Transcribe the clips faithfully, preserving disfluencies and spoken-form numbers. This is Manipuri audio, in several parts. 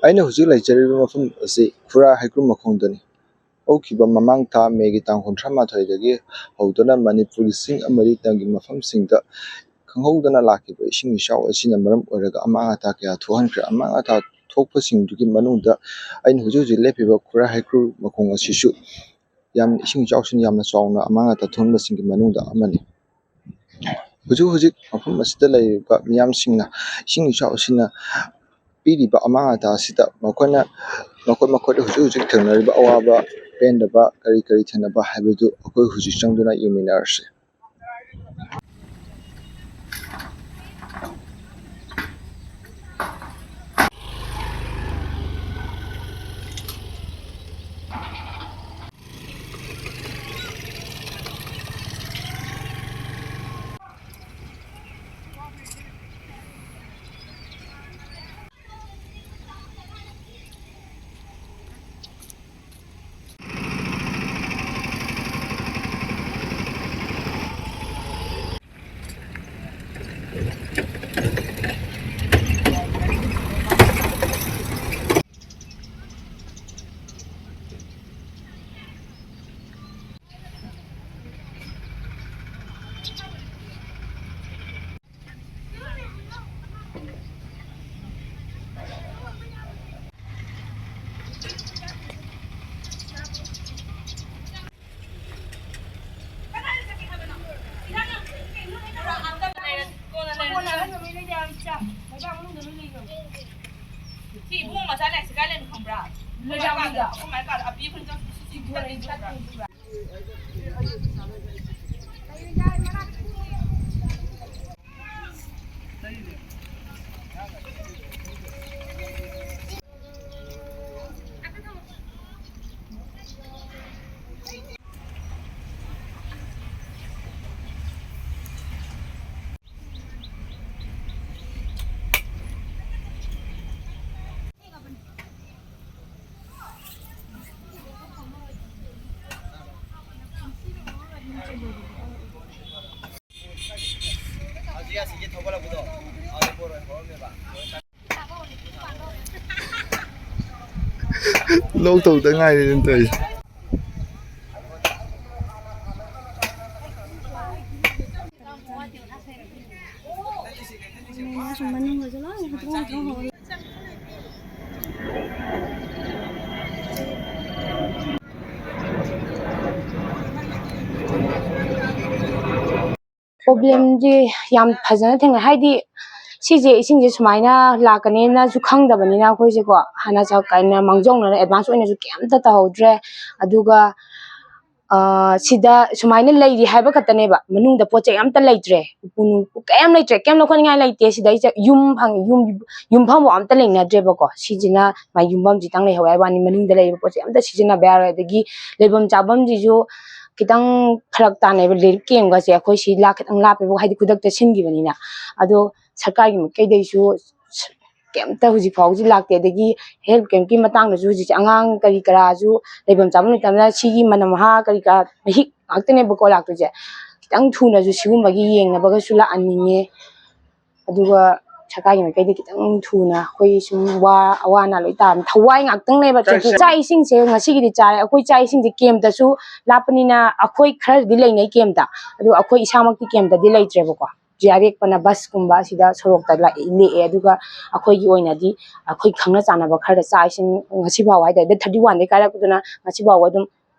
ꯑꯩꯅ ꯍꯧꯖꯤꯛ ꯂꯩꯖꯔꯤꯕ ꯃꯐꯝ ꯑꯁꯤ ꯈꯨꯔꯥꯏ ꯍꯩꯀ꯭ꯔꯨ ꯃꯈꯣꯡꯗꯅꯤ꯫ ꯍꯧꯈꯤꯕ ꯃꯃꯥꯡ ꯊꯥ ꯃꯦꯒꯤ ꯇꯥꯡ ꯀꯨꯟꯊ꯭ꯔꯥ ꯃꯥꯊꯣꯏꯗꯒꯤ ꯍꯧꯗꯨꯅ ꯃꯅꯤꯄꯨꯔꯒꯤ ꯆꯤꯡ ꯑꯃꯗꯤ ꯇꯝꯒꯤ ꯃꯐꯝꯁꯤꯡꯗ ꯈꯪꯍꯧꯗꯅ ꯂꯥꯛꯈꯤꯕ ꯏꯁꯤꯡ ꯏꯆꯥꯎ ꯑꯁꯤꯅ ꯃꯔꯝ ꯑꯣꯏꯔꯒ ꯑꯃꯥꯡ ꯑꯇꯥ ꯀꯌꯥ ꯊꯣꯛꯍꯟꯈ꯭ꯔꯦ꯫ ꯑꯃꯥꯡ ꯑꯇꯥ ꯊꯣꯛꯄꯁꯤꯡꯗꯨꯒꯤ ꯃꯅꯨꯡꯗ ꯑꯩꯅ ꯍꯧꯖꯤꯛ ꯍꯧꯖꯤꯛ ꯂꯦꯞꯄꯤꯕ ꯈꯨꯔꯥꯏ ꯍꯩꯀ꯭ꯔꯨ ꯃꯈꯣꯡ ꯑꯁꯤꯁꯨ ꯌꯥꯝ, ꯏꯁꯤꯡ ꯏꯆꯥꯎꯁꯤꯅ ꯌꯥꯝꯅ ꯆꯥꯎꯅ ꯑꯃꯥꯡ ꯑꯇꯥ ꯊꯣꯛꯍꯟꯕꯁꯤꯡꯒꯤ ꯃꯅꯨꯡꯗ ꯑꯃꯅꯤ꯫ ꯍꯧꯖꯤꯛ ꯍꯧꯖꯤꯛ ꯃꯐꯝ ꯑꯁꯤꯗ ꯂꯩꯔꯤꯕ ꯃꯤꯌꯥꯝꯁꯤꯡꯅ ꯏꯁꯤꯡ ꯏꯆꯥꯎ ꯑꯁꯤꯅ ꯄꯤꯔꯤꯕ ꯑꯃꯥꯡ ꯑꯇꯥ ꯑꯁꯤꯗ ꯃꯈꯣꯏꯅ, ꯃꯈꯣꯏ, ꯃꯈꯣꯏꯗ ꯍꯧꯖꯤꯛ ꯍꯧꯖꯤꯛ ꯊꯦꯡꯅꯔꯤꯕ ꯑꯋꯥꯕ, ꯄꯦꯟꯗꯕ ꯀꯔꯤ ꯀꯔꯤ ꯊꯦꯡꯅꯕ ꯍꯥꯏꯕꯗꯨ ꯑꯩꯈꯣꯏ ꯍꯧꯖꯤꯛ ꯆꯪꯗꯨꯅ ꯌꯦꯡꯃꯤꯟꯅꯔꯁꯤ꯫ ꯁꯤ ꯏꯕꯨꯡꯉꯣ ꯃꯆꯥ ꯂꯥꯏꯔꯤꯛꯁꯦ ꯀꯥꯏ ꯂꯩꯅꯣ ꯈꯪꯕ꯭ꯔꯥ? ꯂꯩꯔꯝꯃꯤꯗ꯫ ꯑꯩꯈꯣꯏ ꯃꯥꯏ ꯀꯥꯗ ꯑꯄꯤ ꯑꯩꯈꯣꯏꯅ ꯆꯠ-, ꯁꯤ ꯆꯠꯂꯤꯁꯦ ꯈꯪꯕ꯭ꯔꯥ? ꯍꯧꯖꯤꯛ ꯑꯁꯤꯒꯤ ꯊꯧꯒꯠꯂꯛꯄꯗꯣ, ꯑꯗꯨ ꯕꯣꯔꯣꯏ ꯍꯧꯔꯝꯃꯦꯕ꯫ ꯂꯣꯛ ꯇꯧꯗ ꯉꯥꯏꯔꯦꯅ ꯇꯧꯔꯤꯁꯦ꯫ ꯄ꯭ꯔꯣꯕ꯭ꯂꯦꯝꯁꯦ ꯌꯥꯝ ꯐꯖꯅ ꯊꯦꯡꯅꯩ꯫ ꯍꯥꯏꯗꯤ ꯁꯤꯁꯦ, ꯏꯁꯤꯡꯁꯦ ꯁꯨꯃꯥꯏꯅ ꯂꯥꯛꯀꯅꯦꯅꯁꯨ ꯈꯪꯗꯕꯅꯤꯅ ꯑꯩꯈꯣꯏꯁꯦꯀꯣ, ꯍꯥꯟꯅ ꯆ-, ꯀꯩꯅꯣ, ꯃꯥꯡꯖꯧꯅꯅ ꯑꯦꯗꯚꯥꯟꯁ ꯑꯣꯏꯅꯁꯨ ꯀꯩꯝꯇ ꯇꯧꯍꯧꯗ꯭ꯔꯦ꯫ ꯑꯗꯨꯒ, ꯑ, ꯁꯤꯗ ꯁꯨꯃꯥꯏꯅ ꯂꯩꯔꯤ ꯍꯥꯏꯕ ꯈꯛꯇꯅꯦꯕ, ꯃꯅꯨꯡꯗ ꯄꯣꯠ ꯆꯩ ꯑꯝꯇ ꯂꯩꯇ꯭ꯔꯦ, ꯎꯄꯨ ꯅꯨꯡꯄꯨ ꯀꯩꯝ ꯂꯩꯇ꯭ꯔꯦ, ꯀꯩꯝ ꯂꯧꯈꯠꯅꯤꯡꯉꯥꯏ ꯂꯩꯇꯦ꯫ ꯁꯤꯗꯩꯁꯤꯗ ꯌꯨꯝ ꯐꯪ-, ꯌꯨꯝ, ꯌꯨꯝꯐꯝꯕꯨ ꯑꯝꯇ ꯂꯩꯅꯗ꯭ꯔꯦꯕꯀꯣ꯫ ꯁꯤꯁꯤꯅ ꯃꯥꯏ ꯌꯨꯝꯐꯝꯁꯤꯇꯪ ꯂꯩꯍꯧꯋꯦ ꯍꯥꯏꯕ ꯋꯥꯅꯤ, ꯃꯅꯨꯡꯗ ꯂꯩꯔꯤꯕ ꯄꯣꯠ ꯆꯩ ꯑꯝꯇ ꯁꯤꯖꯤꯟꯅꯕ ꯌꯥꯔꯣꯏ꯫ ꯑꯗꯒꯤ ꯂꯩꯐꯝ ꯆꯥꯐꯝꯁꯤꯁꯨ ꯈꯤꯇꯪ ꯐꯔꯛ ꯇꯥꯅꯩꯕ꯫ ꯂꯤꯔꯤꯞ ꯀꯦꯝꯒꯁꯦ ꯑꯩꯈꯣꯏ ꯁꯤ ꯂꯥꯛ ꯈꯤꯇꯪ ꯂꯥꯞꯄꯦꯕ, ꯍꯥꯏꯗꯤ ꯈꯨꯗꯛꯇ ꯁꯤꯟꯈꯤꯕꯅꯤꯅ꯫ ꯑꯗꯣ ꯁꯔꯀꯥꯔꯒꯤ ꯃꯥꯏꯀꯩꯗꯒꯤꯁꯨ ꯀꯩꯝꯇ ꯍꯧꯖꯤꯛ ꯐꯥꯎꯕꯁꯤ ꯂꯥꯛꯇꯦ꯫ ꯑꯗꯒꯤ ꯍꯦꯜꯊ ꯀꯦꯝꯞꯀꯤ ꯃꯇꯥꯡꯗꯁꯨ ꯍꯧꯖꯤꯛꯁꯦ ꯑꯉꯥꯡ ꯀꯔꯤ ꯀꯔꯥꯁꯨ ꯂꯩꯐꯝ ꯆꯥꯐꯝ ꯂꯩꯇꯕꯅꯤꯅ ꯁꯤꯒꯤ ꯃꯅꯝ ꯃꯍꯥ ꯀꯔꯤ ꯀꯔꯥ ꯃꯍꯤꯛ ꯉꯥꯛꯇꯅꯦꯕꯀꯣ ꯂꯥꯛꯇꯣꯏꯁꯦ꯫ ꯈꯤꯇꯪ ꯊꯨꯅꯁꯨ ꯁꯤꯒꯨꯝꯕꯒꯤ ꯌꯦꯡꯅꯕꯒꯁꯨ ꯂꯥꯛꯍꯟꯅꯤꯡꯉꯦ꯫ ꯑꯗꯨꯒ ꯁꯔꯀꯥꯔꯒꯤ ꯃꯥꯏꯀꯩꯗ ꯈꯤꯇꯪ ꯊꯨꯅ ꯑꯩꯈꯣꯏ ꯁꯨꯝ ꯋꯥ-, ꯑꯋꯥ ꯑꯅꯥ ꯂꯣꯏ ꯇꯥꯕꯅꯤ, ꯊꯋꯥꯏ ꯉꯥꯛꯇꯪꯅꯦꯕ꯫ ꯆꯥꯛ ꯏꯁꯤꯡ- ꯆꯥꯛ ꯏꯁꯤꯡꯁꯦ ꯉꯁꯤꯒꯤꯗꯤ ꯆꯥꯔꯦ꯫ ꯑꯩꯈꯣꯏ ꯆꯥꯛ ꯏꯁꯤꯡꯁꯦ ꯀꯦꯝꯞꯇꯁꯨ ꯂꯥꯞꯄꯅꯤꯅ ꯑꯩꯈꯣꯏ ꯈꯔꯗꯤ ꯂꯩꯅꯩ ꯀꯦꯝꯞꯇ, ꯑꯗꯨ ꯑꯩꯈꯣꯏ ꯏꯁꯥꯃꯛꯇꯤ ꯀꯦꯝꯞꯇꯗꯤ ꯂꯩꯇ꯭ꯔꯦꯕꯀꯣ꯫ ꯖꯤ ꯑꯥꯔ ꯑꯦꯐ ꯄꯅ ꯕꯁꯀꯨꯝꯕ ꯑꯁꯤꯗ ꯁꯣꯔꯣꯛꯇ ꯂꯥꯛꯑꯦ, ꯂꯦꯛꯑꯦ꯫ ꯑꯗꯨꯒ ꯑꯩꯈꯣꯏꯒꯤ ꯑꯣꯏꯅꯗꯤ ꯑꯩꯈꯣꯏ ꯈꯪꯅ ꯆꯥꯟꯅꯕ ꯈꯔꯗ ꯆꯥꯛ ꯏꯁꯤꯡ ꯉꯁꯤ ꯐꯥꯎꯕ ꯍꯥꯏꯇꯥꯔꯦ, ꯗꯦꯠ ꯊꯥꯔꯇꯤ ꯋꯥꯟꯗꯒꯤ ꯀꯥꯏꯔꯛꯄꯗꯨꯅ ꯉꯁꯤ ꯐꯥꯎꯕ ꯑꯗꯨꯝ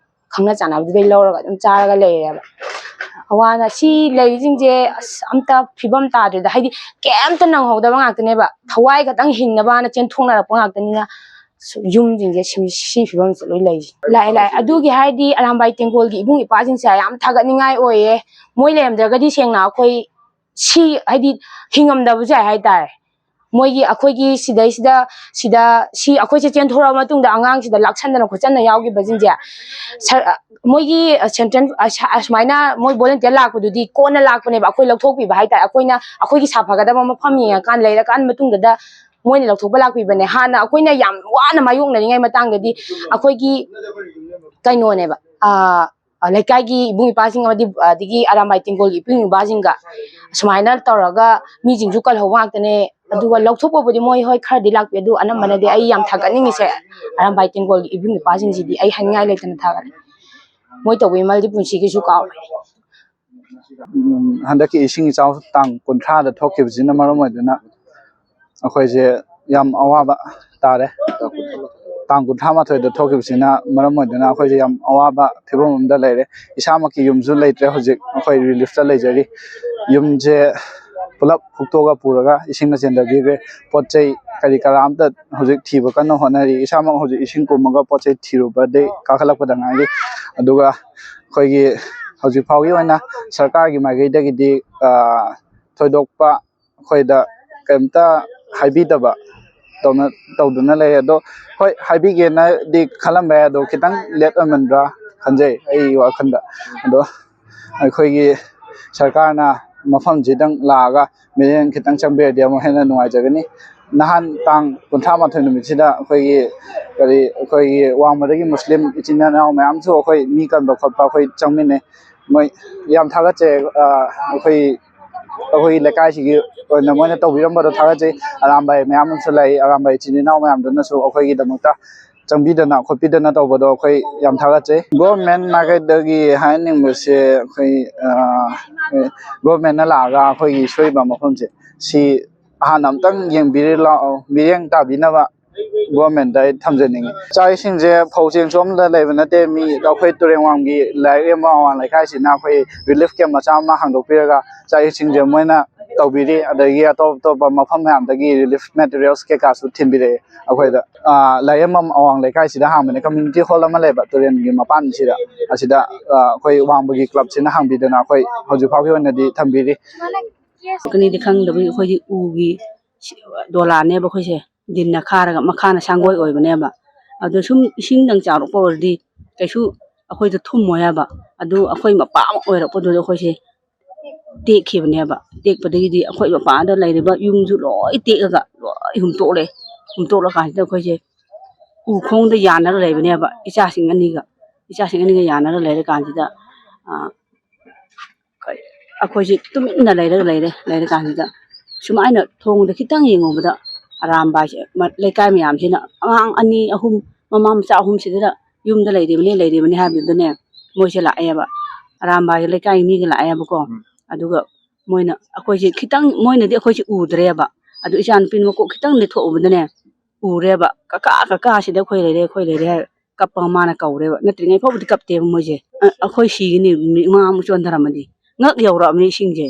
ꯈꯪꯅ ꯆꯥꯟꯅꯕꯗꯨꯗꯩ ꯂꯧꯔꯒ ꯑꯗꯨꯝ ꯆꯥꯔꯒ ꯂꯩꯔꯦꯕ꯫ ꯑꯋꯥꯅ ꯁꯤ ꯂꯩꯔꯤꯁꯤꯡꯁꯦ ꯑꯁ ꯑꯝꯇ ꯐꯤꯕꯝ ꯇꯥꯗ꯭ꯔꯦꯗ, ꯍꯥꯏꯗꯤ ꯀꯩꯝꯇ ꯅꯪꯍꯧꯗꯕ ꯉꯥꯛꯇꯅꯦꯕ, ꯊꯋꯥꯏ ꯈꯛꯇꯪ ꯍꯤꯡꯅꯕꯅ ꯆꯦꯟꯊꯣꯛꯅꯔꯛꯄ ꯉꯥꯛꯇꯅꯤꯅ꯫ ꯑꯁ, ꯌꯨꯝꯁꯤꯡꯁꯦ ꯁꯤ, ꯁꯤ ꯐꯤꯕꯝꯁꯤꯗ ꯂꯣꯏ ꯂꯩꯔꯤ꯫ ꯂꯥꯛꯑꯦ, ꯂꯥꯛꯑꯦ꯫ ꯑꯗꯨꯒꯤ ꯍꯥꯏꯔꯗꯤ ꯑꯔꯥꯝꯕꯥꯏ ꯇꯦꯡꯒꯣꯜꯒꯤ ꯏꯕꯨꯡ ꯏꯄꯥꯁꯤꯡꯁꯦ ꯌꯥꯝ ꯊꯥꯒꯠꯅꯤꯡꯉꯥꯏ ꯑꯣꯏꯌꯦ꯫ ꯃꯣꯏ ꯂꯩꯔꯝꯗ꯭ꯔꯒꯗꯤ ꯁꯦꯡꯅ ꯑꯩꯈꯣꯏ ꯁꯤ, ꯍꯥꯏꯗꯤ ꯍꯤꯡꯉꯝꯗꯕꯁꯨ ꯌꯥꯏ ꯍꯥꯏꯇꯥꯔꯦ꯫ ꯃꯣꯏꯒꯤ, ꯑꯩꯈꯣꯏꯒꯤ ꯁꯤꯗꯩꯁꯤꯗ, ꯁꯤꯗ, ꯁꯤ ꯑꯩꯈꯣꯏꯁꯦ ꯆꯦꯟꯊꯣꯔꯛꯑ ꯃꯇꯨꯡꯗ ꯑꯉꯥꯡꯁꯤꯗ ꯂꯥꯛꯁꯟꯗꯅ ꯈꯣꯠꯆꯟꯗꯅ ꯌꯥꯎꯈꯤꯕꯁꯤꯡꯁꯦ, ꯁꯔ-, ꯃꯣꯏꯒꯤ, ꯑ, ꯁꯦꯟꯇ꯭ꯔꯦꯜ, ꯑ, ꯁ-, ꯑ, ꯁꯨꯃꯥꯏꯅ ꯃꯣꯏ ꯚꯣꯂꯨꯟꯇꯤꯌꯔ ꯂꯥꯛꯄꯗꯨꯗꯤ ꯀꯣꯟꯅ ꯂꯥꯛꯄꯅꯦꯕ, ꯑꯩꯈꯣꯏ ꯂꯧꯊꯣꯛꯄꯤꯕ ꯍꯥꯏꯇꯥꯔꯦ꯫ ꯑꯩꯈꯣꯏꯅ ꯑꯩꯈꯣꯏꯒꯤ ꯁꯥꯐꯒꯗꯕ ꯃꯐꯝ ꯌꯦꯡꯉꯀꯥꯟꯗ, ꯂꯩꯔꯀꯥꯟ ꯃꯇꯨꯡꯗꯨꯗ ꯃꯣꯏꯅ ꯂꯧꯊꯣꯛꯄ ꯂꯥꯛꯄꯤꯕꯅꯦ꯫ ꯍꯥꯟꯅ ꯑꯩꯈꯣꯏꯅ ꯌꯥꯝ ꯋꯥꯅ ꯃꯥꯌꯣꯛꯅꯔꯤꯉꯩ ꯃꯇꯥꯡꯗꯗꯤ ꯑꯩꯈꯣꯏꯒꯤ ꯀꯩꯅꯣꯅꯦꯕ, ꯑ, ꯑ, ꯂꯩꯀꯥꯏꯒꯤ ꯏꯕꯨꯡ ꯏꯄꯥꯁꯤꯡ ꯑꯃꯗꯤ, ꯑꯗꯒꯤ ꯑꯔꯥꯝꯕꯥꯏ ꯇꯦꯡꯒꯣꯜꯒꯤ ꯏꯄꯨ ꯏꯄ꯭ꯋꯥꯁꯤꯡꯒ ꯁꯨꯃꯥꯏꯅ ꯇꯧꯔꯒ ꯃꯤꯁꯤꯡꯁꯨ ꯀꯜꯍꯧꯕ ꯉꯥꯛꯇꯅꯦ꯫ ꯑꯗꯨꯒ ꯂꯧꯊꯣꯛꯄꯕꯨꯗꯤ ꯃꯣꯏ ꯍꯣꯏ ꯈꯔꯗꯤ ꯂꯥꯛꯄꯤ, ꯑꯗꯨ ꯑꯅꯝꯕꯅꯗꯤ ꯑꯩ ꯌꯥꯝ ꯊꯥꯒꯠꯅꯤꯡꯉꯤꯁꯦ ꯑꯔꯥꯝꯕꯥꯏ ꯇꯦꯡꯒꯣꯜꯒꯤ ꯏꯕꯨꯡ ꯏꯄꯥꯁꯤꯡꯁꯤꯗꯤ ꯑꯩ ꯍꯥꯏꯅꯤꯡꯉꯥꯏ ꯂꯩꯇꯅ ꯊꯥꯒꯠꯂꯦ꯫ ꯃꯣꯏ ꯇꯧꯕꯤꯃꯜꯗꯤ ꯄꯨꯟꯁꯤꯒꯤꯁꯨ ꯀꯥꯎꯔꯣꯏ꯫ ꯎꯝ, ꯍꯟꯗꯛꯀꯤ ꯏꯁꯤꯡ ꯏꯆꯥꯎ ꯇꯥꯡ ꯀꯨꯟꯊ꯭ꯔꯥꯗ ꯊꯣꯛꯈꯤꯕꯁꯤꯅ ꯃꯔꯝ ꯑꯣꯏꯗꯨꯅ ꯑꯩꯈꯣꯏꯁꯦ ꯌꯥꯝ ꯑꯋꯥꯕ ꯇꯥꯔꯦ꯫ ꯇꯥꯡ ꯀꯨꯟꯊ꯭ꯔꯥ ꯃꯥꯊꯣꯏꯗ ꯊꯣꯛꯈꯤꯕꯁꯤꯅ ꯃꯔꯝ ꯑꯣꯏꯗꯨꯅ ꯑꯩꯈꯣꯏꯁꯦ ꯌꯥꯝ ꯑꯋꯥꯕ ꯐꯤꯕꯝ ꯑꯃꯗ ꯂꯩꯔꯦ꯫ ꯏꯁꯥꯃꯛꯀꯤ ꯌꯨꯝꯁꯨ ꯂꯩꯇ꯭ꯔꯦ, ꯍꯧꯖꯤꯛ ꯑꯩꯈꯣꯏ ꯔꯤꯂꯤꯐꯇ ꯂꯩꯖꯔꯤ꯫ ꯌꯨꯝꯁꯦ ꯄꯨꯂꯞ ꯍꯨꯛꯇꯣꯛꯑꯒ ꯄꯨꯔꯒ ꯏꯁꯤꯡꯅ ꯆꯦꯟꯊꯕꯤꯈ꯭ꯔꯦ꯫ ꯄꯣꯠ ꯆꯩ ꯀꯔꯤ ꯀꯔꯥ ꯑꯝꯇ ꯍꯧꯖꯤꯛ ꯊꯤꯕ ꯀꯟꯅ ꯍꯣꯠꯅꯔꯤ꯫ ꯏꯁꯥꯃꯛ ꯍꯧꯖꯤꯛ ꯏꯁꯤꯡ ꯀꯨꯝꯃꯒ ꯄꯣꯠ ꯆꯩ ꯊꯤꯔꯨꯕꯗꯩ ꯀꯥꯈꯠꯂꯛꯄꯗ ꯉꯥꯏꯔꯤ꯫ ꯑꯗꯨꯒ ꯑꯩꯈꯣꯏꯒꯤ ꯍꯧꯖꯤꯛ ꯐꯥꯎꯒꯤ ꯑꯣꯏꯅ ꯁꯔꯀꯥꯔꯒꯤ ꯃꯥꯏꯀꯩꯗꯒꯤꯗꯤ, ꯑ, ꯊꯣꯏꯗꯣꯛꯄ ꯑꯩꯈꯣꯏꯗ ꯀꯩꯝꯇ ꯍꯥꯏꯕꯤꯗꯕ ꯇꯧꯅ-, ꯇꯧꯗꯨꯅ ꯂꯩꯔꯦ꯫ ꯑꯗꯣ ꯍꯣꯏ, ꯍꯥꯏꯕꯤꯒꯦꯅꯗꯤ ꯈꯜꯂꯝꯕ ꯌꯥꯏ, ꯑꯗꯣ ꯈꯤꯇꯪ ꯂꯦꯠ ꯑꯣꯏꯃꯟꯕ꯭ꯔꯥ ꯈꯟꯖꯩ ꯑꯩꯒꯤ ꯋꯥꯈꯜꯗ꯫ ꯑꯗꯣ ꯑꯩꯈꯣꯏꯒꯤ ꯁꯔꯀꯥꯔꯅ ꯃꯐꯝꯁꯤꯗꯪ ꯂꯥꯛꯑꯒ ꯃꯤꯠꯌꯦꯡ ꯈꯤꯇꯪ ꯆꯪꯕꯤꯔꯗꯤ ꯑꯃꯨꯛ ꯍꯦꯟꯅ ꯅꯨꯡꯉꯥꯏꯖꯒꯅꯤ꯫ ꯅꯍꯥꯟ ꯇꯥꯡ ꯀꯨꯟꯊ꯭ꯔꯥ ꯃꯥꯊꯣꯏ ꯅꯨꯃꯤꯠꯁꯤꯗ ꯑꯩꯈꯣꯏꯒꯤ ꯀꯔꯤ, ꯑꯩꯈꯣꯏꯒꯤ ꯋꯥꯡꯃꯗꯒꯤ ꯃꯨꯁꯂꯤꯝ ꯏꯆꯤꯟ ꯏꯅꯥꯎ ꯃꯌꯥꯝꯁꯨ ꯑꯩꯈꯣꯏ ꯃꯤ ꯀꯟꯕ ꯈꯣꯠꯄ ꯑꯩꯈꯣꯏ ꯆꯪꯃꯤꯟꯅꯩ꯫ ꯃꯣꯏ ꯌꯥꯝ ꯊꯥꯒꯠꯆꯩ꯫ ꯑ, ꯑꯩꯈꯣꯏ, ꯑꯩꯈꯣꯏꯒꯤ ꯂꯩꯀꯥꯏꯁꯤꯒꯤ ꯑꯣꯏꯅ ꯃꯣꯏꯅ ꯇꯧꯕꯤꯔꯝꯕꯗꯣ ꯊꯥꯒꯠꯆꯩ꯫ ꯑꯔꯥꯝꯕꯥꯏ ꯃꯌꯥꯝ ꯑꯃꯁꯨ ꯂꯩ, ꯑꯔꯥꯝꯕꯥꯏ ꯏꯆꯤꯟ ꯏꯅꯥꯎ ꯃꯌꯥꯝꯗꯨꯅꯁꯨ ꯑꯩꯈꯣꯏꯒꯤꯗꯃꯛꯇ ꯆꯪꯕꯤꯗꯅ ꯈꯣꯠꯄꯤꯗꯅ ꯇꯧꯕꯗꯣ ꯑꯩꯈꯣꯏ ꯌꯥꯝ ꯊꯥꯒꯠꯆꯩ꯫ ꯒꯣꯔꯃꯦꯟ ꯃꯥꯏꯀꯩꯗꯒꯤ ꯍꯥꯏꯍꯟꯅꯤꯡꯕꯁꯦ ꯑꯩꯈꯣꯏ, ꯑ, ꯒꯣꯔꯃꯦꯟꯅ ꯂꯥꯛꯑꯒ ꯑꯩꯈꯣꯏꯒꯤ ꯁꯣꯏꯔꯤꯕ ꯃꯐꯝꯁꯦ ꯁꯤ ꯍꯥꯟꯅ ꯑꯝꯇꯪ ꯌꯦꯡꯕꯤꯔ ꯂꯥꯛꯑꯣ, ꯃꯤꯠꯌꯦꯡ ꯇꯥꯕꯤꯅꯕ ꯒꯣꯔꯃꯦꯟꯗ ꯑꯩ ꯊꯝꯖꯅꯤꯡꯉꯤ꯫ ꯆꯥꯛ ꯏꯁꯤꯡꯁꯦ ꯐꯧ ꯆꯦꯡ ꯆꯣꯝꯗ ꯂꯩꯕ ꯅꯠꯇꯦ꯫ ꯃꯤ ꯑꯩꯈꯣꯏ ꯇꯨꯔꯦꯟ ꯋꯥꯡꯒꯤ ꯂꯥꯏꯔꯦꯝꯕꯝ ꯑꯋꯥꯡ ꯂꯩꯀꯥꯏꯁꯤꯅ ꯑꯩꯈꯣꯏ ꯔꯤꯂꯤꯐ ꯀꯦꯝ ꯃꯆꯥ ꯑꯃ ꯍꯥꯡꯗꯣꯛꯄꯤꯔꯒ ꯆꯥꯛ ꯏꯁꯤꯡꯁꯦ ꯃꯣꯏꯅ ꯇꯧꯕꯤꯔꯤ꯫ ꯑꯗꯒꯤ ꯑꯇꯣꯞ ꯑꯇꯣꯞꯄ ꯃꯐꯝ ꯃꯌꯥꯝꯗꯒꯤ ꯔꯤꯂꯤꯐ ꯃꯦꯇꯔꯤꯌꯦꯜꯁ ꯀꯩꯀꯥꯁꯨ ꯊꯤꯟꯕꯤꯔꯛꯑꯦ ꯑꯩꯈꯣꯏꯗ꯫ ꯑ, ꯂꯥꯏꯔꯦꯝꯕꯝ ꯑꯋꯥꯡ ꯂꯩꯀꯥꯏꯁꯤꯗ ꯍꯥꯡꯕꯅꯦ꯫ ꯀꯝꯃ꯭ꯌꯨꯅꯤꯇꯤ ꯍꯣꯜ ꯑꯃ ꯂꯩꯕ ꯇꯨꯔꯦꯟꯒꯤ ꯃꯄꯥꯟꯁꯤꯗ, ꯑꯁꯤꯗ, ꯑ, ꯑꯩꯈꯣꯏ ꯋꯥꯡꯕꯒꯤ ꯀ꯭ꯂꯕꯁꯤꯅ ꯍꯥꯡꯕꯤꯗꯅ ꯑꯩꯈꯣꯏ ꯍꯧꯖꯤꯛ ꯐꯥꯎꯒꯤ ꯑꯣꯏꯅꯗꯤ ꯊꯝꯕꯤꯔꯤ꯫ ꯀꯅꯤꯗꯤ ꯈꯪꯗꯕꯒꯤ ꯑꯩꯈꯣꯏꯗꯤ ꯎꯒꯤ ꯗꯣꯂꯥꯅꯦꯕ ꯑꯩꯈꯣꯏꯁꯦ꯫ ꯗꯤꯟꯅ ꯈꯥꯔꯒ ꯃꯈꯥꯅ ꯁꯪꯒꯣꯏ ꯑꯣꯏꯕꯅꯦꯕ꯫ ꯑꯗꯣ ꯁꯨꯝ ꯏꯁꯤꯡꯗꯪ ꯆꯥꯎꯔꯛꯄ ꯑꯣꯏꯔꯗꯤ ꯀꯩꯁꯨ ꯑꯩꯈꯣꯏꯗ ꯊꯨꯝꯃꯣꯏ ꯍꯥꯏꯕ꯫ ꯑꯗꯨ ꯑꯩꯈꯣꯏ ꯃꯄꯥ ꯑꯃ ꯑꯣꯏꯔꯛꯄꯗꯨꯗ ꯑꯩꯈꯣꯏꯁꯦ ꯇꯦꯛꯈꯤꯕꯅꯦꯕ꯫ ꯇꯦꯛꯄꯗꯒꯤꯗꯤ ꯑꯩꯈꯣꯏ ꯃꯄꯥꯗ ꯂꯩꯔꯤꯕ ꯌꯨꯝꯁꯨ ꯂꯣꯏ ꯇꯦꯛꯑꯒ ꯂꯣꯏ ꯍꯨꯝꯇꯣꯛꯂꯦ꯫ ꯍꯨꯝꯇꯣꯛꯂꯀꯥꯟꯁꯤꯗ ꯑꯩꯈꯣꯏꯁꯦ ꯎꯈꯣꯡꯗ ꯌꯥꯅꯔ ꯂꯩꯕꯅꯦꯕ, ꯏꯆꯥꯁꯤꯡ ꯑꯅꯤꯒ꯫ ꯏꯆꯥꯁꯤꯡ ꯑꯅꯤꯒ ꯌꯥꯅꯔ ꯂꯩꯔꯀꯥꯟꯁꯤꯗ, ꯑ, ꯑꯩꯈꯣꯏꯁꯦ ꯇꯨꯃꯤꯟꯅ ꯂꯩꯔꯒ ꯂꯩꯔꯦ꯫ ꯂꯩꯔꯀꯥꯟꯁꯤꯗ ꯁꯨꯃꯥꯏꯅ ꯊꯣꯡꯗ ꯈꯤꯇꯪ ꯌꯦꯡꯉꯨꯕꯗ ꯑꯔꯥꯝꯕꯥꯏꯁꯦ, ꯂꯩꯀꯥꯏ ꯃꯌꯥꯝꯁꯤꯅ, ꯑꯉꯥꯡ ꯑꯅꯤ ꯑꯍꯨꯝ, ꯃꯃꯥ ꯃꯆꯥ ꯑꯍꯨꯝꯁꯤꯗ ꯌꯨꯝꯗ ꯂꯩꯔꯤꯕꯅꯤ, ꯂꯩꯔꯤꯕꯅꯤ ꯍꯥꯏꯕꯗꯨꯗꯅꯦ, ꯃꯣꯏꯁꯦ ꯂꯥꯛꯑꯦꯕ꯫ ꯑꯔꯥꯝꯕꯥꯏꯁꯦ ꯂꯩꯀꯥꯏꯒꯤ ꯃꯤꯒ ꯂꯥꯛꯑꯦꯕꯀꯣ꯫ ꯎꯝ꯫ ꯑꯗꯨꯒ ꯃꯣꯏꯅ ꯑꯩꯈꯣꯏꯁꯦ ꯈꯤꯇꯪ, ꯃꯣꯏꯅꯗꯤ ꯑꯩꯈꯣꯏꯁꯦ ꯎꯗ꯭ꯔꯦꯕ꯫ ꯑꯗꯨ ꯏꯆꯥ ꯅꯨꯄꯤꯅ ꯃꯀꯣꯛ ꯈꯤꯇꯪ ꯂꯩꯊꯣꯛꯎꯕꯗꯅꯦ, ꯎꯔꯦꯕ꯫ "ꯀꯀꯥ, ꯀꯀꯥ, ꯁꯤꯗ ꯑꯩꯈꯣꯏ ꯂꯩꯔꯦ, ꯑꯩꯈꯣꯏ ꯂꯩꯔꯦ" ꯍꯥꯏꯔ ꯀꯞꯄꯒ ꯃꯥꯅ ꯀꯧꯔꯦꯕ꯫ ꯅꯠꯇ꯭ꯔꯤꯉꯩ ꯐꯥꯎꯕꯗꯤ ꯀꯞꯇꯦꯕ ꯃꯣꯏꯁꯦ꯫ "ꯑ, ꯑꯩꯈꯣꯏ ꯁꯤꯒꯅꯤ, ꯃꯤ ꯃꯉꯥꯃꯨꯛ ꯆꯣꯟꯊꯔꯝꯃꯗꯤ"꯫ ꯉꯛ ꯌꯧꯔꯛꯑꯕꯅꯤ ꯏꯁꯤꯡꯁꯦ꯫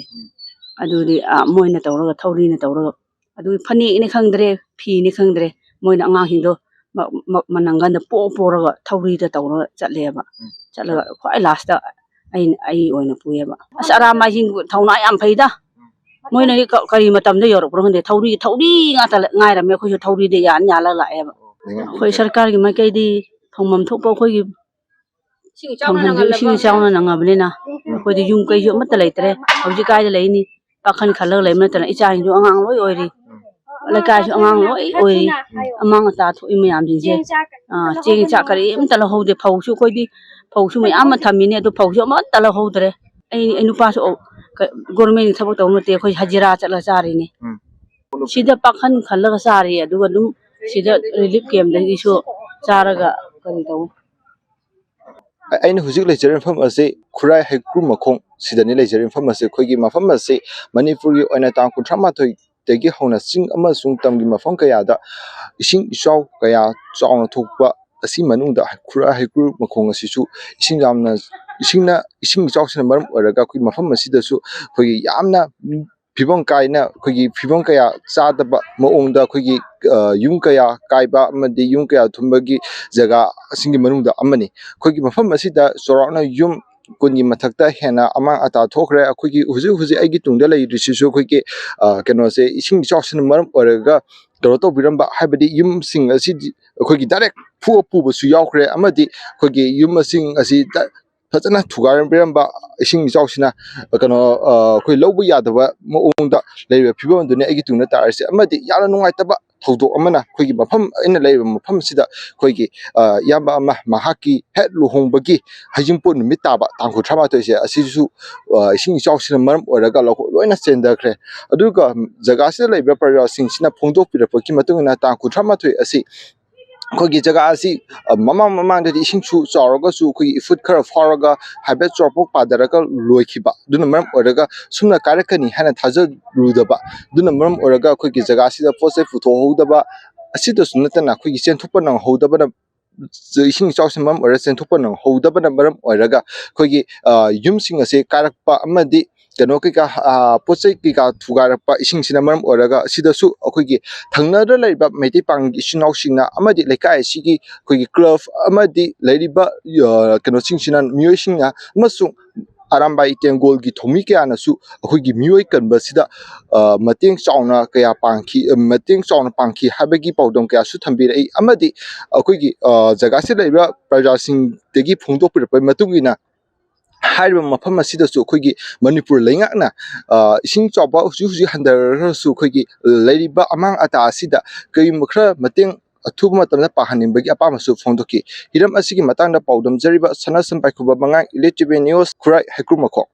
ꯑꯗꯨꯗꯤ, ꯑ, ꯃꯣꯏꯅ ꯇꯧꯔꯒ, ꯊꯧꯔꯤꯅ ꯇꯧꯔꯒ, ꯑꯗꯨꯒꯤ ꯐꯅꯦꯛꯅꯤ ꯈꯪꯗ꯭ꯔꯦ, ꯐꯤꯅꯤ ꯈꯪꯗ꯭ꯔꯦ, ꯃꯣꯏꯅ ꯑꯉꯥꯡꯁꯤꯡꯗꯣ ꯃ-, ꯃ-, ꯃꯅꯪꯒꯟꯗ ꯄꯣ ꯄꯣꯔꯒ ꯊꯧꯔꯤꯗ ꯇꯧꯔꯒ ꯆꯠꯂꯦꯕ꯫ ꯎꯝ꯫ ꯆꯠꯂꯒ ꯈ꯭ꯋꯥꯏ ꯂꯥꯁꯇ ꯑꯩꯅ, ꯑꯩ ꯑꯣꯏꯅ ꯄꯨꯏꯌꯦꯕ꯫ ꯑꯁ, ꯑꯔꯥꯝꯕꯥꯏꯁꯤꯡ ꯊꯧꯅꯥ ꯌꯥꯝ ꯐꯩꯗ꯫ ꯃꯣꯏꯅꯗꯤ ꯀ-, ꯀꯔꯤ ꯃꯇꯝꯗ ꯌꯧꯔꯛꯄ꯭ꯔꯣ ꯈꯪꯗꯦ, ꯊꯧꯔꯤ, ꯊꯧꯔꯤ ꯉꯥꯛꯇ ꯂ-, ꯉꯥꯏꯔꯝꯃꯦ꯫ ꯑꯩꯈꯣꯏꯁꯨ ꯊꯧꯔꯤꯗ ꯌꯥꯟ ꯌꯥꯜꯂꯒ ꯂꯥꯛꯑꯦꯕ꯫ ꯑꯩꯈꯣꯏ ꯁꯔꯀꯥꯔꯒꯤ ꯃꯥꯏꯀꯩꯗꯤ ꯐꯪꯐꯝ ꯊꯣꯛꯄ ꯑꯩꯈꯣꯏꯒꯤ ꯐꯪꯐꯝꯁꯨ ꯏꯁꯤꯡ ꯏꯆꯥꯎꯅ ꯅꯪꯉꯕꯅꯤꯅ ꯑꯩꯈꯣꯏꯗꯤ ꯌꯨꯝ ꯀꯩꯁꯨ ꯑꯃꯠꯇ ꯂꯩꯇ꯭ꯔꯦ꯫ ꯍꯧꯖꯤꯛ ꯀꯥꯏꯗ ꯂꯩꯅꯤ? ꯄꯥꯈꯟ ꯈꯜꯂꯒ ꯂꯩꯕ ꯅꯠꯇꯅ ꯏꯆꯥꯁꯤꯡꯁꯨ ꯑꯉꯥꯡ ꯂꯣꯏ ꯑꯣꯏꯔꯤ꯫ ꯂꯩꯀꯥꯏꯁꯨ ꯑꯉꯥꯡ ꯂꯣꯏ ꯑꯣꯏꯔꯤ꯫ ꯑꯃꯥꯡ ꯑꯇꯥ ꯊꯣꯛꯏ ꯃꯌꯥꯝꯁꯤꯡꯁꯦ꯫ ꯑꯥ, ꯆꯦꯡ ꯆꯥꯛ ꯀꯔꯤꯝꯇ ꯂꯧꯍꯧꯗꯦ꯫ ꯐꯧꯁꯨ ꯑꯩꯈꯣꯏꯗꯤ, ꯐꯧꯁꯨ ꯃꯌꯥꯝ ꯑꯃ ꯊꯝꯃꯤꯅꯦ, ꯑꯗꯨ ꯐꯧꯁꯨ ꯑꯃꯠꯇ ꯂꯧꯍꯧꯗ꯭ꯔꯦ꯫ ꯑꯩ, ꯑꯩ ꯅꯨꯄꯥꯁꯨ, ꯑꯣ, ꯀ-, ꯒꯣꯔꯃꯦꯟꯒꯤ ꯊꯕꯛ ꯇꯧꯕ ꯅꯠꯇꯦ, ꯑꯩꯈꯣꯏ ꯍꯖꯤꯔꯥ ꯆꯠꯂ ꯆꯥꯔꯤꯅꯤ꯫ ꯎꯝ꯫ ꯁꯤꯗ ꯄꯥꯈꯟ ꯈꯜꯂꯒ ꯆꯥꯔꯤ, ꯑꯗꯨꯒ ꯑꯗꯨꯝ ꯁꯤꯗ ꯔꯤꯂꯤꯐ ꯀꯦꯝꯗꯒꯤꯁꯨ ꯆꯥꯔꯒ ꯀꯔꯤ ꯇꯧ꯫ ꯑ-, ꯑꯩꯅ ꯍꯧꯖꯤꯛ ꯂꯩꯖꯔꯤꯕ ꯃꯐꯝ ꯑꯁꯤ ꯈꯨꯔꯥꯏ ꯍꯩꯀ꯭ꯔꯨ ꯃꯈꯣꯡ ꯁꯤꯗꯅꯤ ꯂꯩꯖꯔꯤꯕ ꯃꯐꯝ ꯑꯁꯤ꯫ ꯑꯩꯈꯣꯏꯒꯤ ꯃꯐꯝ ꯑꯁꯤ ꯃꯅꯤꯄꯨꯔꯒꯤ ꯑꯣꯏꯅ ꯇꯥꯡ ꯀꯨꯟꯊ꯭ꯔꯥ ꯃꯥꯊꯣꯏꯗꯒꯤ ꯍꯧꯅ ꯆꯤꯡ ꯑꯃꯁꯨꯡ ꯇꯝꯒꯤ ꯃꯐꯝ ꯀꯌꯥꯗ ꯏꯁꯤꯡ ꯏꯆꯥꯎ ꯀꯌꯥ ꯆꯥꯎꯅ ꯊꯣꯛꯄ ꯑꯁꯤ ꯃꯅꯨꯡꯗ ꯈꯨꯔꯥꯏ ꯍꯩꯀ꯭ꯔꯨ ꯃꯈꯣꯡ ꯑꯁꯤꯁꯨ ꯏꯁꯤꯡ ꯌꯥꯝꯅ, ꯏꯁꯤꯡꯅ, ꯏꯁꯤꯡ ꯏꯆꯥꯎꯁꯤꯅ ꯃꯔꯝ ꯑꯣꯏꯔꯒ ꯑꯩꯈꯣꯏ ꯃꯐꯝ ꯑꯁꯤꯗꯁꯨ ꯑꯩꯈꯣꯏꯒꯤ ꯌꯥꯝꯅ ꯐꯤꯕꯝ ꯀꯥꯏꯅ, ꯑꯩꯈꯣꯏꯒꯤ ꯐꯤꯕꯝ ꯀꯌꯥ ꯆꯥꯗꯕ ꯃꯑꯣꯡꯗ ꯑꯩꯈꯣꯏꯒꯤ, ꯑ, ꯌꯨꯝ ꯀꯌꯥ ꯀꯥꯏꯕ ꯑꯃꯗꯤ ꯌꯨꯝ ꯀꯌꯥ ꯊꯨꯝꯕꯒꯤ ꯖꯒꯥꯁꯤꯡꯒꯤ ꯃꯅꯨꯡꯗ ꯑꯃꯅꯤ꯫ ꯑꯩꯈꯣꯏꯒꯤ ꯃꯐꯝ ꯑꯁꯤꯗ ꯆꯥꯎꯔꯥꯛꯅ ꯌꯨꯝ ꯀꯨꯟꯒꯤ ꯃꯊꯛꯇ ꯍꯦꯟꯅ ꯑꯃꯥꯡ ꯑꯇꯥ ꯊꯣꯛꯈ꯭ꯔꯦ꯫ ꯑꯩꯈꯣꯏꯒꯤ ꯍꯧꯖꯤꯛ ꯍꯧꯖꯤꯛ ꯑꯩꯒꯤ ꯇꯨꯡꯗ ꯂꯩꯔꯤꯁꯤꯁꯨ ꯑꯩꯈꯣꯏꯒꯤ, ꯑ, ꯀꯩꯅꯣꯁꯦ, ꯏꯁꯤꯡ ꯏꯆꯥꯎꯁꯤꯅ ꯃꯔꯝ ꯑꯣꯏꯔꯒ ꯀꯩꯅꯣ ꯇꯧꯕꯤꯔꯝꯕ, ꯍꯥꯏꯕꯗꯤ ꯌꯨꯝꯁꯤꯡ ꯑꯁꯤꯗꯤ ꯑꯩꯈꯣꯏꯒꯤ ꯗꯥꯏꯔꯦꯛ ꯐꯨꯑ ꯄꯨꯕꯁꯨ ꯌꯥꯎꯈ꯭ꯔꯦ, ꯑꯃꯗꯤ ꯑꯩꯈꯣꯏꯒꯤ ꯌꯨꯝ ꯑꯁꯤꯡ ꯑꯁꯤ ꯗ-, ꯐꯖꯅ ꯊꯨꯒꯥꯏꯔꯝꯕꯤꯔꯝꯕ ꯏꯁꯤꯡ ꯏꯆꯥꯎꯁꯤꯅ, ꯀꯩꯅꯣ, ꯑ, ꯑꯩꯈꯣꯏ ꯂꯧꯕ ꯌꯥꯗꯕ ꯃꯑꯣꯡꯗ ꯂꯩꯔꯤꯕ ꯐꯤꯕꯝ ꯑꯗꯨꯅꯤ ꯑꯩꯒꯤ ꯇꯨꯡꯗ ꯇꯥꯔꯤꯁꯦ꯫ ꯑꯃꯗꯤ ꯌꯥꯝꯅ ꯅꯨꯡꯉꯥꯏꯇꯕ ꯊꯧꯗꯣꯛ ꯑꯃꯅ ꯑꯩꯈꯣꯏꯒꯤ ꯃꯐꯝ, ꯑꯩꯅ ꯂꯩꯔꯤꯕ ꯃꯐꯝ ꯑꯁꯤꯗ ꯑꯩꯈꯣꯏꯒꯤ, ꯑ, ꯏꯌꯥꯝꯕ ꯑꯃ ꯃꯍꯥꯛꯀꯤ ꯍꯦꯛ ꯂꯨꯍꯣꯡꯕꯒꯤ ꯍꯩꯖꯤꯡꯄꯣꯠ ꯅꯨꯃꯤꯠ ꯇꯥꯕ ꯇꯥꯡ ꯀꯨꯟꯊ꯭ꯔꯥ ꯃꯥꯊꯣꯏꯁꯦ ꯑꯁꯤꯁꯨ, ꯑ, ꯏꯁꯤꯡ ꯏꯆꯥꯎꯁꯤꯅ ꯃꯔꯝ ꯑꯣꯏꯔꯒ ꯂꯣꯏꯅ ꯆꯦꯟꯊꯈ꯭ꯔꯦ꯫ ꯑꯗꯨꯒ ꯖꯒꯥꯁꯤꯗ ꯂꯩꯕ ꯄ꯭ꯔꯖꯥꯁꯤꯡꯁꯤꯅ ꯐꯣꯡꯗꯣꯛꯄꯤꯔꯛꯄꯒꯤ ꯃꯇꯨꯡ ꯏꯟꯅ ꯇꯥꯡ ꯀꯨꯟꯊ꯭ꯔꯥ ꯃꯥꯊꯣꯏ ꯑꯁꯤ ꯑꯩꯈꯣꯏꯒꯤ ꯖꯒꯥ ꯑꯁꯤ, ꯑ, ꯃꯃꯥꯡ ꯃꯃꯥꯡꯗꯗꯤ ꯏꯁꯤꯡꯁꯨ ꯆꯥꯎꯔꯒꯁꯨ ꯑꯩꯈꯣꯏꯒꯤ ꯏꯐꯨꯠ ꯈꯔ ꯐꯥꯎꯔꯒ ꯍꯥꯏꯐꯦꯠ ꯆꯣꯔꯄꯣꯛ ꯄꯥꯊꯔꯒ ꯂꯣꯏꯈꯤꯕ, ꯑꯗꯨꯅ ꯃꯔꯝ ꯑꯣꯏꯔꯒ ꯁꯨꯝꯅ ꯀꯥꯏꯔꯛꯀꯅꯤ ꯍꯥꯏꯅ ꯊꯥꯖꯔꯨꯗꯕ, ꯑꯗꯨꯅ ꯃꯔꯝ ꯑꯣꯏꯔꯒ ꯑꯩꯈꯣꯏꯒꯤ ꯖꯒꯥꯁꯤꯗ ꯄꯣꯠ ꯆꯩ ꯄꯨꯊꯣꯛꯍꯧꯗꯕ, ꯑꯁꯤꯗꯁꯨ ꯅꯠꯇꯅ ꯑꯩꯈꯣꯏꯒꯤ ꯆꯦꯟꯊꯣꯛꯄ ꯅꯪꯍꯧꯗꯕꯅ, ꯏꯁꯤꯡ ꯏꯆꯥꯎꯁꯤꯅ ꯃꯔꯝ ꯑꯣꯏꯔꯒ ꯆꯦꯟꯊꯣꯛꯄ ꯅꯪꯍꯧꯗꯕꯅ ꯃꯔꯝ ꯑꯣꯏꯔꯒ ꯑꯩꯈꯣꯏꯒꯤ, ꯑ, ꯌꯨꯝꯁꯤꯡ ꯑꯁꯤ ꯀꯥꯏꯔꯛꯄ ꯑꯃꯗꯤ ꯀꯩꯅꯣ ꯀꯩꯀꯥ, ꯑ, ꯄꯣꯠ ꯆꯩ ꯀꯩꯀꯥ ꯊꯨꯒꯥꯏꯔꯛꯄ ꯏꯁꯤꯡꯁꯤꯅ ꯃꯔꯝ ꯑꯣꯏꯔꯒ, ꯁꯤꯗꯁꯨ ꯑꯩꯈꯣꯏꯒꯤ ꯊꯪꯅꯗ ꯂꯩꯔꯤꯕ ꯃꯩꯇꯩ ꯄꯥꯉꯜꯒꯤ ꯏꯆꯤꯟ ꯏꯅꯥꯎꯁꯤꯡꯅ ꯑꯃꯗꯤ ꯂꯩꯀꯥꯏ ꯑꯁꯤꯒꯤ ꯑꯩꯈꯣꯏꯒꯤ ꯀ꯭ꯂꯕ ꯑꯃꯗꯤ ꯂꯩꯔꯤꯕ, ꯑ, ꯀꯩꯅꯣꯁꯤꯡꯁꯤꯅ, ꯃꯤꯑꯣꯏꯁꯤꯡꯅ ꯑꯃꯁꯨꯡ ꯑꯔꯥꯝꯕꯥꯏ ꯇꯦꯡꯒꯣꯜꯒꯤ ꯊꯧꯃꯤ ꯀꯌꯥꯅꯁꯨ ꯑꯩꯈꯣꯏꯒꯤ ꯃꯤꯑꯣꯏ ꯀꯟꯕꯁꯤꯗ, ꯑ, ꯃꯇꯦꯡ ꯆꯥꯎꯅ ꯀꯌꯥ ꯄꯥꯡꯈꯤ, ꯑ, ꯃꯇꯦꯡ ꯆꯥꯎꯅ ꯄꯥꯡꯈꯤ ꯍꯥꯏꯕꯒꯤ ꯄꯥꯎꯗꯝ ꯀꯌꯥꯁꯨ ꯊꯝꯕꯤꯔꯛꯏ꯫ ꯑꯃꯗꯤ ꯑꯩꯈꯣꯏꯒꯤ, ꯑ, ꯖꯒꯥꯁꯤꯗ ꯂꯩꯔꯤꯕ ꯄ꯭ꯔꯖꯥꯁꯤꯡꯗꯒꯤ ꯐꯣꯡꯗꯣꯛꯄꯤꯔꯛꯄꯒꯤ ꯃꯇꯨꯡ ꯏꯟꯅ, ꯍꯥꯏꯔꯤꯕ ꯃꯐꯝ ꯑꯁꯤꯗꯁꯨ ꯑꯩꯈꯣꯏꯒꯤ ꯃꯅꯤꯄꯨꯔ ꯂꯩꯉꯥꯛꯅ, ꯑ, ꯏꯁꯤꯡ ꯆꯥꯎꯕ ꯍꯧꯖꯤꯛ ꯍꯧꯖꯤꯛ ꯍꯟꯊꯔꯒꯁꯨ ꯑꯩꯈꯣꯏꯒꯤ ꯂꯩꯔꯤꯕ ꯑꯃꯥꯡ ꯑꯇꯥ ꯑꯁꯤꯗ ꯀꯔꯤꯒꯨꯝꯕ ꯈꯔ ꯃꯇꯦꯡ ꯑꯊꯨꯕ ꯃꯇꯝꯗ ꯄꯥꯡꯍꯟꯅꯤꯡꯕꯒꯤ ꯑꯄꯥꯝꯕꯁꯨ ꯐꯣꯡꯗꯣꯛꯈꯤ꯫ ꯍꯤꯔꯝ ꯑꯁꯤꯒꯤ ꯃꯇꯥꯡꯗ ꯄꯥꯎꯗꯝꯖꯔꯤꯕ ꯁꯅꯥꯁꯝ ꯄꯥꯏꯈꯨꯝꯕ ꯃꯉꯥꯡ, ꯏꯂꯤꯇꯤꯚꯤ ꯅ꯭ꯌꯨꯁ, ꯈꯨꯔꯥꯏ, ꯍꯩꯀ꯭ꯔꯨ ꯃꯈꯣꯡ꯫